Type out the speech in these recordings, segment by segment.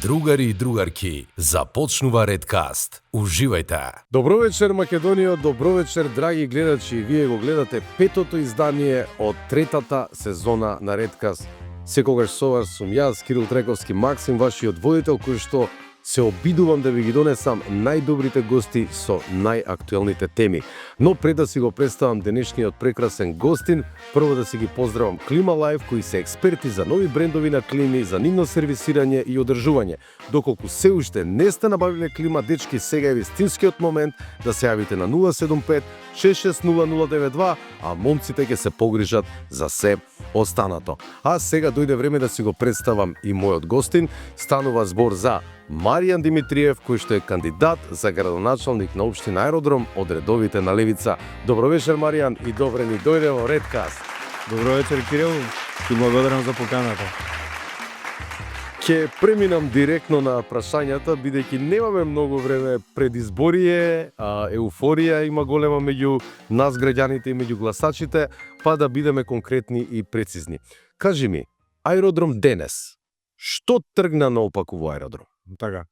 Другари и другарки, започнува Редкаст. Уживајте! Добро вечер, Македонија, добро вечер, драги гледачи. Вие го гледате петото издание од третата сезона на Редкаст. Секогаш со вас сум јас, Кирил Трековски Максим, вашиот водител, кој што се обидувам да ви ги донесам најдобрите гости со најактуелните теми. Но пред да си го представам денешниот прекрасен гостин, прво да си ги поздравам Клима Лайф, кои се експерти за нови брендови на клими, за нивно сервисирање и одржување. Доколку се уште не сте набавиле клима, дечки, сега е вистинскиот момент да се јавите на 075 660092, а момците ќе се погрижат за се останато. А сега дојде време да си го представам и мојот гостин. Станува збор за Маријан Димитриев, кој што е кандидат за градоначалник на општина Аеродром од редовите на Левица. Добро вечер, Маријан, и добре ни дојде во Редкаст. Добро вечер, Кирил. Ти благодарам за поканата. Ќе преминам директно на прашањата, бидејќи немаме многу време пред изборие, еуфорија има голема меѓу нас граѓаните и меѓу гласачите, па да бидеме конкретни и прецизни. Кажи ми, Аеродром денес, што тргна наопаку во Аеродром? Така.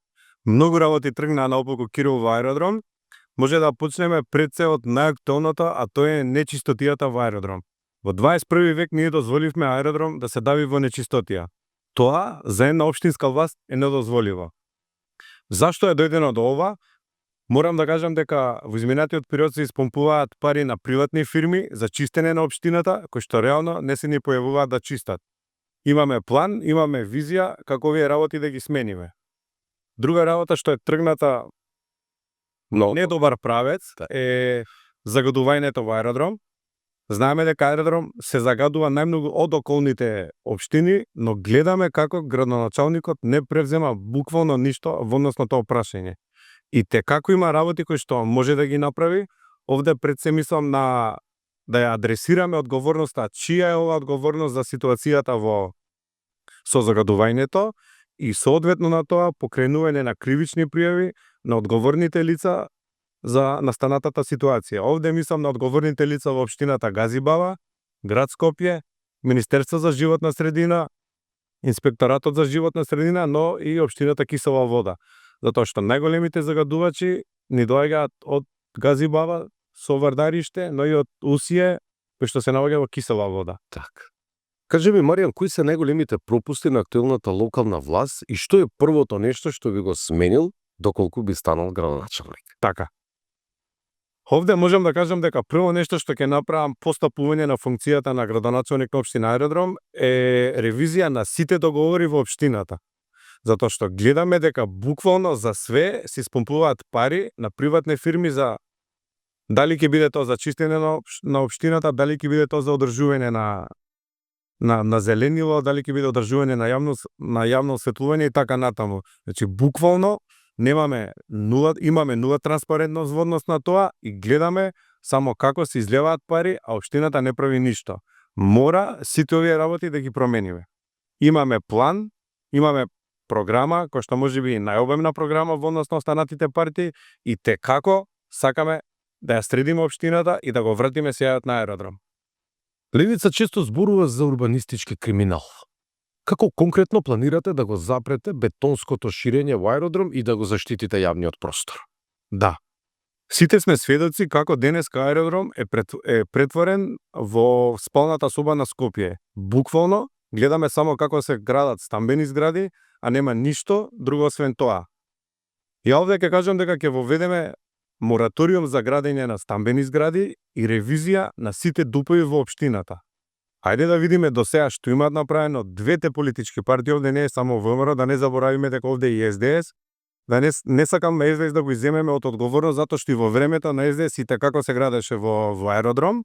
Многу работи тргна наопаку, Кирил, во Аеродром. Може да почнеме пред се од најактуелното, а тоа е нечистотијата во Аеродром. Во 21 век ние дозволивме Аеродром да се дави во нечистотија. Тоа за една општинска власт е недозволиво. Зашто е дојдено до ова? Морам да кажам дека во изминатиот период се испомпуваат пари на приватни фирми за чистење на општината, кои што реално не се ни појавуваат да чистат. Имаме план, имаме визија како овие работи да ги смениме. Друга работа што е тргната недобар правец е загадувањето во Аеродром. Знаеме дека Аеродром се загадува најмногу од околните општини, но гледаме како градоначалникот не превзема буквално ништо во однос на тоа прашање. И те како има работи кои што може да ги направи, овде пред се мислам на да ја адресираме одговорноста, чија е ова одговорност за ситуацијата со загадувањето и соодветно на тоа покренување на кривични пријави на одговорните лица за настанатата ситуација. Овде мислам на одговорните лица во општината Газибава, град Скопје, Министерство за животна средина, Инспекторатот за животна средина, но и општината Кисела вода. Затоа што најголемите загадувачи ни доаѓаат од Газибава со Вардариште, но и од Усие, кој што се наоѓа во Кисела вода. Така. Кажи ми, Маријан, кои се најголемите пропусти на актуелната локална власт и што е првото нешто што би го сменил доколку би станал градоначалник? Така. Овде можам да кажам дека прво нешто што ќе направам постапување на функцијата на градоначалник на општина Аеродром е ревизија на сите договори во општината. Затоа што гледаме дека буквално за све се испомпуваат пари на приватни фирми за дали ќе биде тоа за чистење на општината, дали ќе биде тоа за одржување на зеленило, дали ќе биде одржување на јавно осветлување и така натаму. Значи буквално имаме нула транспарентност во однос на тоа и гледаме само како се излеваат пари, а општината не прави ништо. Мора сите овие работи да ги промениме. Имаме план, имаме програма, која што можеби најобемна програма во однос на останатите партии и те како сакаме да ја средиме општината и да го вратиме сејајот на Аеродром. Левица често зборува за урбанистички криминал. Како конкретно планирате да го запрете бетонското ширење во Аеродром и да го заштитите јавниот простор? Да. Сите сме сведоци како денеска Аеродром е претворен во спалната соба на Скопје. Буквално гледаме само како се градат стамбени згради, а нема ништо друго освен тоа. Ја овде ќе кажам дека ќе воведеме мораториум за градење на стамбени згради и ревизија на сите ДУП-ови во општината. Ајде да видиме до сега што имаат направено двете политички партии, овде не е само ВМРО, да не заборавиме дека овде и СДС, да не сакам на СДС да го изземеме од одговорност, затоа што и во времето на СДС и како се градеше во Аеродром,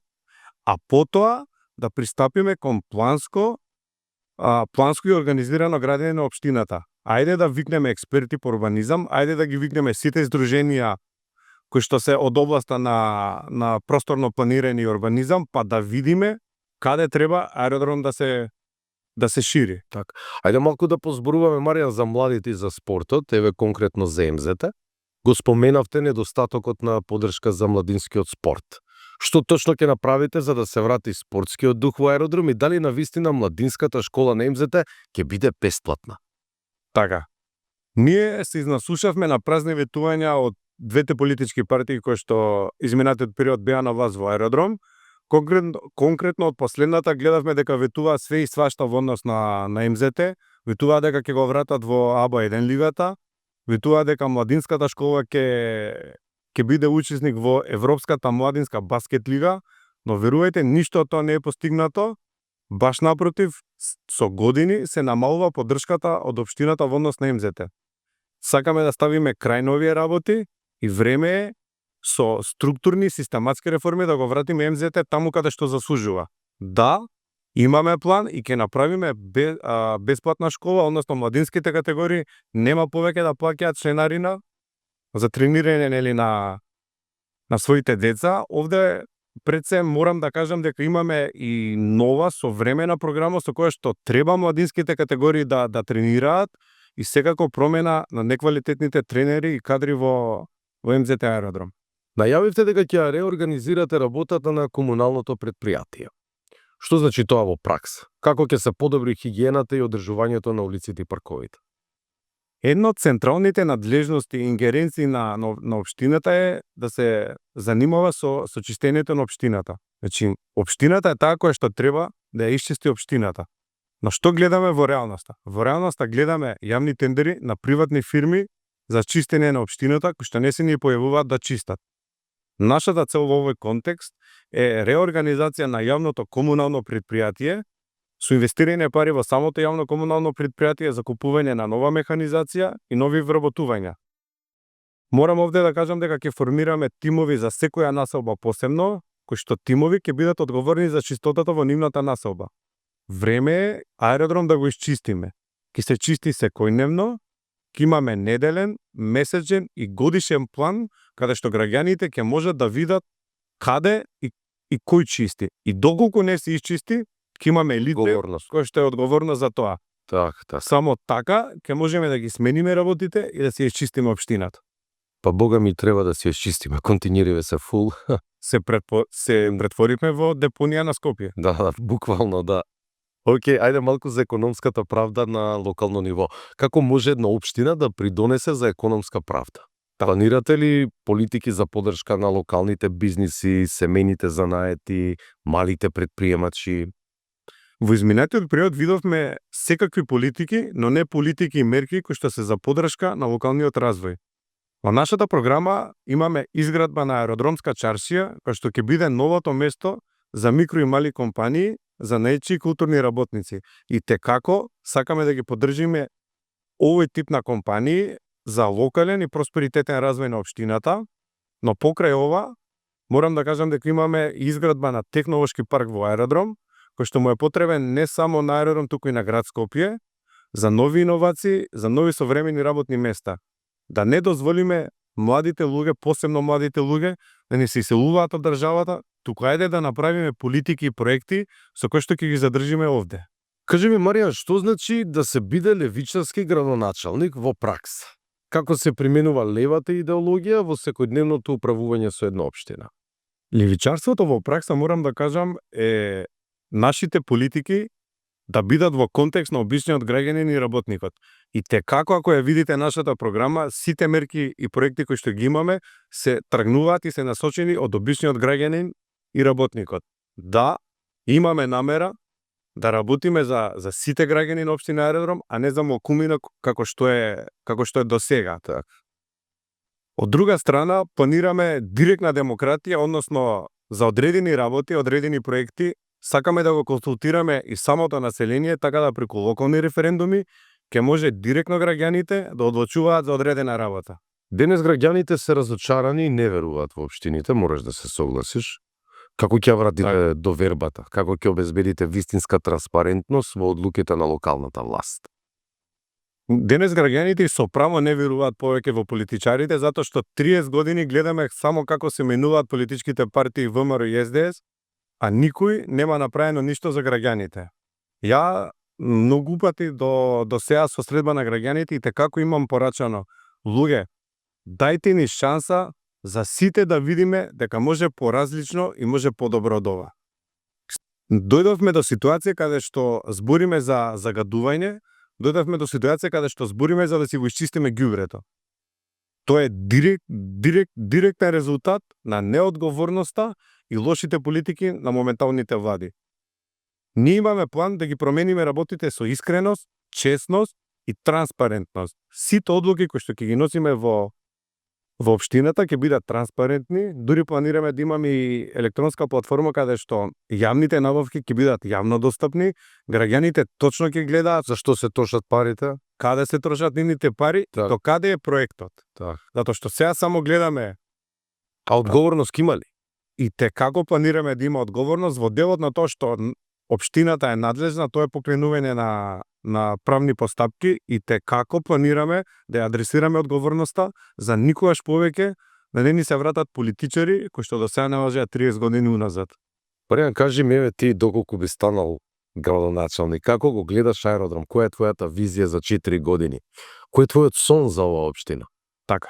а потоа да пристапиме кон планско и организирано градење на општината. Ајде да викнеме експерти по урбанизам, ајде да ги викнеме сите здруженија кои што се од областа на просторно планирање и урбанизам, па да видиме каде треба Аеродром да се шири. Така. Ајде малку да позборуваме, Маријан, за младите и за спортот, еве конкретно за МЗТ. Го споменавте недостатокот на поддршка за младинскиот спорт. Што точно ќе направите за да се врати спортскиот дух во Аеродром и дали навистина младинската школа на МЗТ ќе биде бесплатна? Така. Ние се изнаслушавме на празни ветувања од двете политички партии кои што изминатиот период беа на власт во Аеродром. Конкретно од последната гледавме дека ветуваа све и свашта во однос на МЗТ, ветуваа дека ќе го вратат во АБ1 лигата, ветуваа дека младинската школа ќе биде учесник во Европската младинска баскет лига, но верувајте, ништо од тоа не е постигнато. Баш напротив, со години се намалува поддршката од општината во однос на МЗТ. Сакаме да ставиме крај на овие работи и време е со структурни систематски реформи да го вратиме МЗТ таму каде што заслужува. Да, имаме план и ќе направиме бесплатна школа, односно младинските категории нема повеќе да плаќаат членарина за тренирање нели на своите деца. Овде пред се морам да кажам дека имаме и нова современа програма со која што треба младинските категории да тренираат и секако промена на неквалитетните тренери и кадри во МЗТ Аеродром. Најавивте дека ќе реорганизирате работата на комуналното предпријатие. Што значи тоа во пракса? Како ќе се подобри хигиената и одржувањето на улиците и парковите? Една од централните надлежности и ингеренции на општината е да се занимава со чистењето на општината. Значи, општината е таа која што треба да ја исчисти општината. Но што гледаме во реалноста? Во реалноста гледаме јавни тендери на приватни фирми за чистење на општината, кои што не се ни појавуваат да чистат. Нашата цел во овој контекст е реорганизација на јавното комунално предпријатие со инвестирање пари во самото јавно комунално предпријатие за купување на нова механизација и нови вработувања. Морам овде да кажам дека ќе формираме тимови за секоја населба посебно, кои што тимови ќе бидат одговорни за чистотата во нивната населба. Време е Аеродром да го исчистиме. Ќе се чисти секојдневно, ќе имаме неделен, месечен и годишен план каде што граѓаните ќе можат да видат каде и кој чисти. И доколку не се исчисти, ќе имаме лице кој што е одговорно за тоа. Така. Само така ќе можеме да ги смениме работите и да се исчистиме општината. Па Бога ми треба да се исчистиме. Континуириве се фул. Се претворивме во депонија на Скопје. Да, буквално да. Океј, ајде малку за економската правда на локално ниво. Како може една општина да придонесе за економска правда? Планирате ли политики за поддршка на локалните бизниси, семејните занаети, малите предприемачи? Во изминатиот период видовме секакви политики, но не политики и мерки кои што се за поддршка на локалниот развој. Во нашата програма имаме изградба на аеродромска чаршија, која што ќе биде новото место за микро и мали компании, за најчи културни работници. И како сакаме да ги поддржиме овој тип на компании за локален и просперитетен развој на општината, но покрај ова морам да кажам дека имаме изградба на технолошки парк во Аеродром, кој што му е потребен не само на Аеродром, туку и на град Скопје, за нови иновации, за нови современи работни места. Да не дозволиме младите луѓе, посебно младите луѓе, да не се иселуваат од државата, туку ајде да направиме политики и проекти со кои што ќе ги задржиме овде. Кажи ми, Маријан, што значи да се биде левичарски градоначалник во пракса? Како се применува левата идеологија во секојдневното управување со една општина? Левичарството во пракса, морам да кажам, е нашите политики да бидат во контекст на обичниот граѓанин и работникот. И како ако ја видите нашата програма, сите мерки и проекти кои што ги имаме се тргнуваат и се насочени од обичниот граѓанин и работникот. Да, имаме намера да работиме за сите граѓани на општина Аеродром, а не за малкумина како што е до сега. Од друга страна, планираме директна демократија, односно за одредени работи, одредени проекти, сакаме да го консултираме и самото население, така да преку локални референдуми ќе може директно граѓаните да одлучуваат за одредена работа. Денес граѓаните се разочарани и не веруваат во општините, можеш да се согласиш. Како ќе вратите довербата? Како ќе обезбедите вистинска транспарентност во одлуките на локалната власт? Денес граѓаните со право не веруваат повеќе во политичарите, затоа што 30 години гледаме само како се менуваат политичките партии ВМРО и СДС, а никој нема направено ништо за граѓаните. Ја многу пати до сега со средба на граѓаните и како имам порачано: луѓе, дајте ни шанса за сите да видиме дека може поразлично и може подобро од ова. Дојдовме до ситуација каде што збориме за загадување, дојдовме до ситуација каде што збориме за да си го исчистиме ѓубрето. Тоа е директен резултат на неодговорноста и лошите политики на моменталните влади. Ние имаме план да ги промениме работите со искреност, честност и транспарентност. Сите одлуки кои што ќе ги носиме во општината ќе бидат транспарентни, дури планираме да имаме и електронска платформа каде што јавните набавки ќе бидат јавно достапни, граѓаните точно ќе гледаат Зашто се трошат парите? каде се трошат нивните пари и Так. до каде е проектот. Так. Затоа што сега само гледаме А одговорност ки има ли? и те како планираме да има одговорност во делот на тоа што општината е надлежна, тоа е покренување на правни постапки и те како планираме да ја адресираме одговорноста за никогаш повеќе да не ни се вратат политичари кои што до сега не важеа 30 години уназад. Паријан, кажи ми, еве ти доколку би станал градоначалник, како го гледаш аеродром? Која е твојата визија за 4 години? Кој е твојот сон за оваа општина? Така.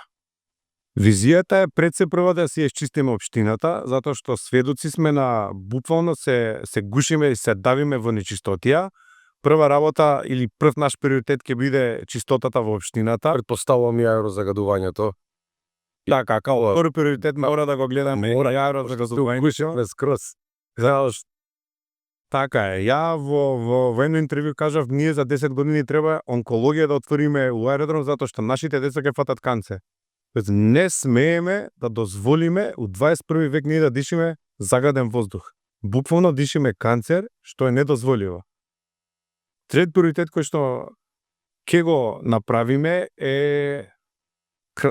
Визијата е пред се прво да си ја исчистиме општината, затоа што сведоци сме на буквално се гушиме и се давиме во нечистотија. Прва работа или прв наш приоритет ќе биде чистотата во општината. Предпоставувам и аерозагадувањето. Така, као втори приоритет мора да го гледаме аерозагадувањето. Гушиме скроз. Така е. Ја во едно интервју кажав, ние за 10 години треба онкологија да отвориме у аеродром затоа што нашите деца ќе фатат канцер. Не смееме да дозволиме у 21 век ние да дишиме загаден воздух. Буквално дишиме канцер, што е недозволиво. Трет приоритет кој што ќе го направиме е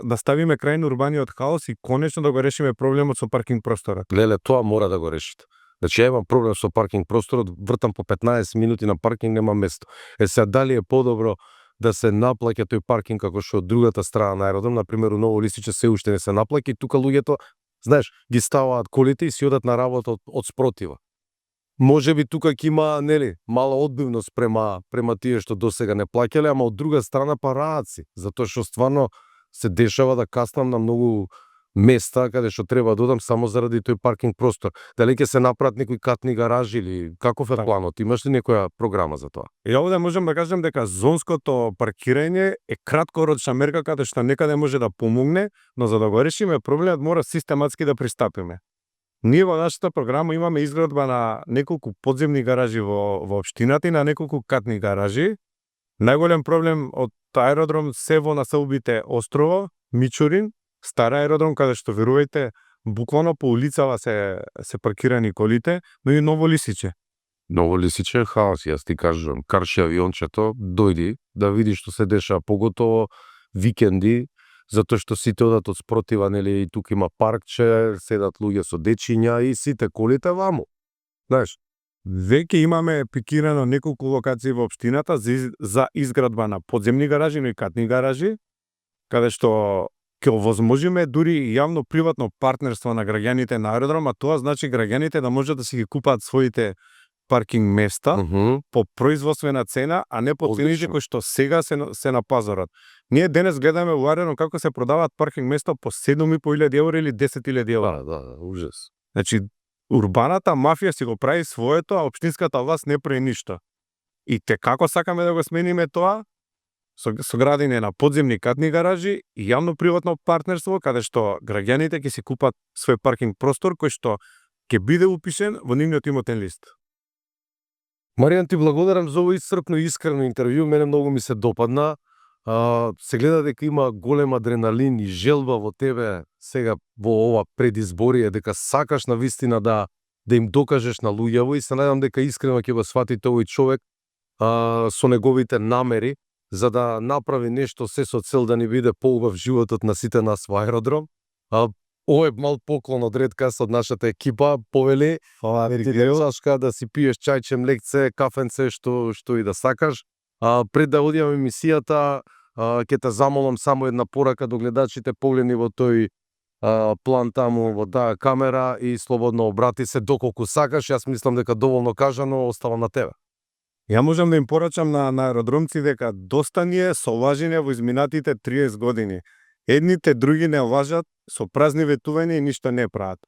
да ставиме крај на урбаниот хаос и конечно да го решиме проблемот со паркинг просторот. Леле, тоа мора да го решите. Значи, ја имам проблем со паркинг просторот, вртам по 15 минути на паркинг, нема место. Сега дали е подобро да се наплаќа тој паркинг како што од другата страна на аеродром, например у Ново Лисиче се уште не се наплаќа и тука луѓето, знаеш, ги ставаат колите и си одат на работа од спротива. Може би тука ќе има, нели, мала одбивност према тие што досега не плаќале, ама од друга страна параат си, затоа што стварно се дешава да каснам на многу места каде што треба да одам само заради тој паркинг простор. Дали ќе се направат некои катни гаражи или каков е планот? Имаш ли некоја програма за тоа? И овде можам да кажам дека зонското паркирање е краткорочна мерка каде што некаде може да помогне, но за да го решиме проблемот мора систематски да пристапиме. Ние во нашата програма имаме изградба на неколку подземни гаражи во општината и на неколку катни гаражи. Најголем проблем од аеродром се во населбите Острово, Мичурин, Стар аеродром, каде што верувајте, буквално по улицава се паркирани колите, но и Ново Лисиче. Ново Лисиче е хаос, јас ти кажувам. Карши авиончето, дојди да видиш што се деша, поготово викенди, затоа што сите одат од спротива, нели, и тука има паркче, седат луѓе со дечиња и сите колите ваму. Знаеш, Веќе имаме пикирано неколку локации во општината за изградба на подземни гаражи, но и катни гаражи, каде што ќе овозможиме дури јавно-приватно партнерство на граѓаните на аеродром, а тоа значи граѓаните да можат да си ги купаат своите паркинг места по производствена цена, а не по цените кои што сега се на пазарот. Ние денес гледаме во аеродром како се продаваат паркинг места по 7.500 евра или 10.000 евра. Да, ужас. Значи, урбаната мафија си го прави своето, а општинската власт не прави ништо. И те како сакаме да го смениме тоа? Со градење на подземни катни гаражи и јавно-приватно партнерство, каде што граѓаните ќе си купат свој паркинг простор кој што ќе биде упишен во нивниот имотен лист. Маријан, ти благодарам за овој исцрпно и искрено интервју, мене многу ми се допадна. Се гледа дека има голем адреналин и желба во тебе сега во ова предизборие, дека сакаш на вистина да им докажеш на луѓево и се надам дека искрено ќе го сватите овој човек со неговите намери за да направи нешто се со цел да ни биде поубав животот на сите нас во аеродром. Ова е мал поклон од Редкаст од нашата екипа, повели чашка да си пиеш чајче, млекце, кафенце, што и да сакаш. Пред да одијам емисијата, ќе те замолам само една порака до гледачите, погледни во тој план таму во таа камера и слободно обрати се доколку сакаш. Јас мислам дека доволно кажано, оставам на тебе. Ја можам да им порачам на аеродромци дека доста ни е со лажење во изминатите 30 години. Едните други не лажат со празни ветувања и ништо не прават.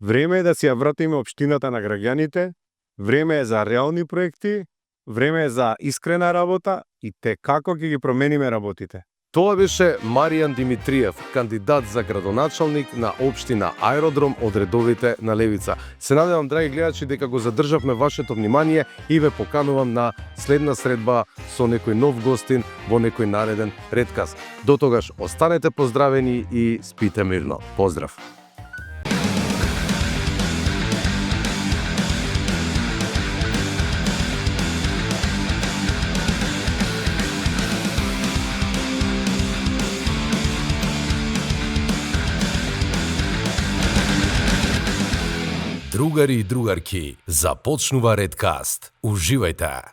Време е да си ја вратиме општината на граѓаните, време е за реални проекти, време е за искрена работа и те како ќе ги промениме работите. Тоа беше Маријан Димитриев, кандидат за градоначалник на општина Аеродром од редовите на Левица. Се надевам, драги гледачи, дека го задржавме вашето внимание и ве поканувам на следна средба со некој нов гостин во некој нареден ретказ. До тогаш, останете поздравени и спите мирно. Поздрав! Другари и другарки, започнува Редкаст. Уживајте!